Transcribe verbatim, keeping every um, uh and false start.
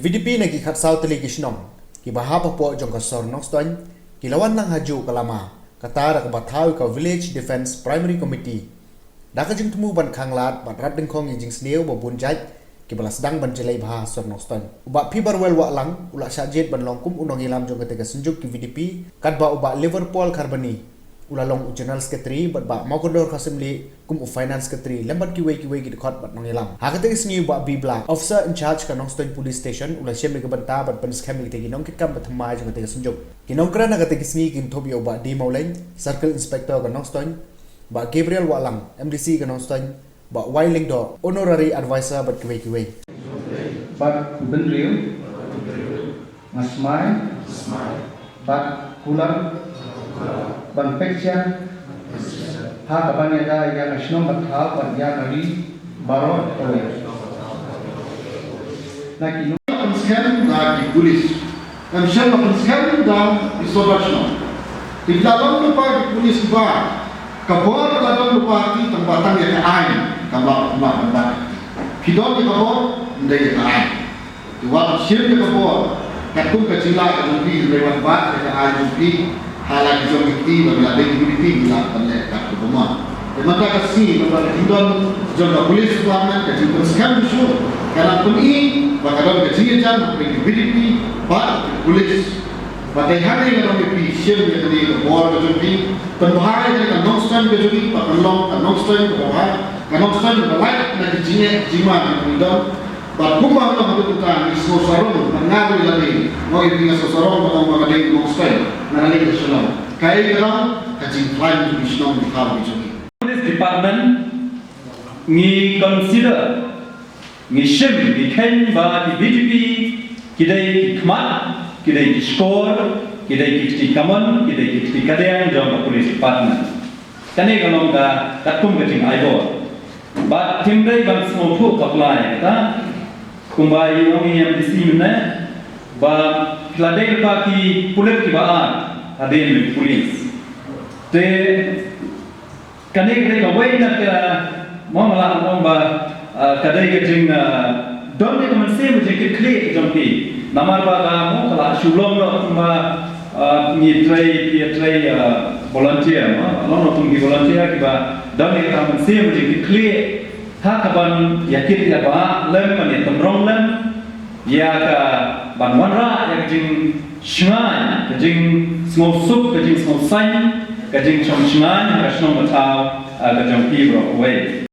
P D P na ki khatsaw tylli ki shnong kiba hap hapoh jong ka sor Nongstoiñ ki la wan lang hajuh ka lama kata da kaba thaw ïa ka Village Defence Primary Committee da ka jingthmu ban khanglad bad rat dyngkhong ïa jingsniew ba bun jait kiba la sdang ban jlei bha ha sor Nongstoiñ. U Bah Pyrbarwell Wahlang u la shah jied ban long kum u nongïalam jong kata ka synjuk ki V D P, katba u Bah Liverpool Kharbani u la long u General Secretary bad Bah Mawkordor Kharsyiemlieh kum u Finance Secretary lem bad kiwei kiwei ki dkhot bad nongïalam. Ha kata ka sngi u Bah B. Blah, Officer in Charge ka Nongstoiñ Police Station u la shim ïa ka bynta bad pynskhem ïa kita ki nongkitkam ba thymmai jong kata ka synjuk. Ki nongkren ha kata ka sngi ki kynthup ïa u Bah D. Mawleiñ, Circle Inspector ka Nongstoiñ, Bah Gabriel Wahlang, M D C ka Nongstoiñ, Bah Y. Lyngdoh, Honorary Advisor bad kiwei kiwei. Bad u bynriew, nga smai bad kular ban pyrshang ha kaban ïada ïa ka shnong ka thaw bad ïa ka ri baroh kawei. Na ki nong pynskhem da ki pulit. Em, shen ba pynskhem da ki sordar shnong. Ki la long lypa ki pulit ba ka bor ka la long lypa ki tang ba tang ïa ka aiñ ka ba ba ba. Ki don ïa ka bor, ym dei ïa ka aiñ. Ki wat shim ïa ka bor katkum ka jinglah ka jong ki, ym dei wat ba ïa ka aiñ jong ki. Ha la ki jong ki kti ba la dei ki kti ki la ban leh kat ka bor. Te mynta ka sngi, mynta ka jingdon jong ka police department, ka jingpynskhem shuh ka nang pyni ba ka don ka jingïajan hapdeng ki V D P bad ki police. Ba dei hangne ka dong ïa phi, shim ïa kane ka bor ka jong phi, pynbha ïa kane ka Nongstoiñ ka jong phi, ba kan long ka Nongstoiñ kaba bha, ka Nongstoiñ kaba lait na ki jingeh jingman jong phi dong. Bad kumba ka long ha kata ka ngi sngewsarong, bad nga ruh ïa lade, nga ïa phi nga sngewsarong ba ong ba ka dei Nongstoiñ, nga leit ka Shillong. Kaei ka long ka jingkhlaiñ jong ki shnong ki thaw ki jong ki. Police Department ngi consider, ngi shim, ngi kheiñ ba ki V D P ki dei ki khmat, ki dei ki shkor, ki dei ki kti kamon, ki dei ki kti kadiang jong ka Police Department. Kane ka long ka katkum ka jingai bor. Bad kim dei ban sngewthuh ka pla ïa kata. Kumba i ong i M D C mynne ba ki la dei lypa ki pulit kiba ar hadien ki pulit. Te kane ka dei kawei na ka, mo, nga lah ban ong ba, ah, ka dei ka jing, ah, don ïa ka mynsiem ka jingkitkhlieh jong phi. Namar ba ka, mo, ka la shu long noh kumba, ah, ngi trei, ngi trei, ah, volunteer, mo. Long noh kum ki volunteer kiba don ïa ka mynsiem ka jingkitkhlieh ha kaban ïa kit ïa ba lem, ban ïa tynrong lem ïa ka ban wanrah ïa ka jingshngaiñ, ka jingsngewsuk, ka jingsngewsaiñ, ka jingshong shngaiñ ha ka shnong ka thaw, ah, ka jong phi baroh kawei.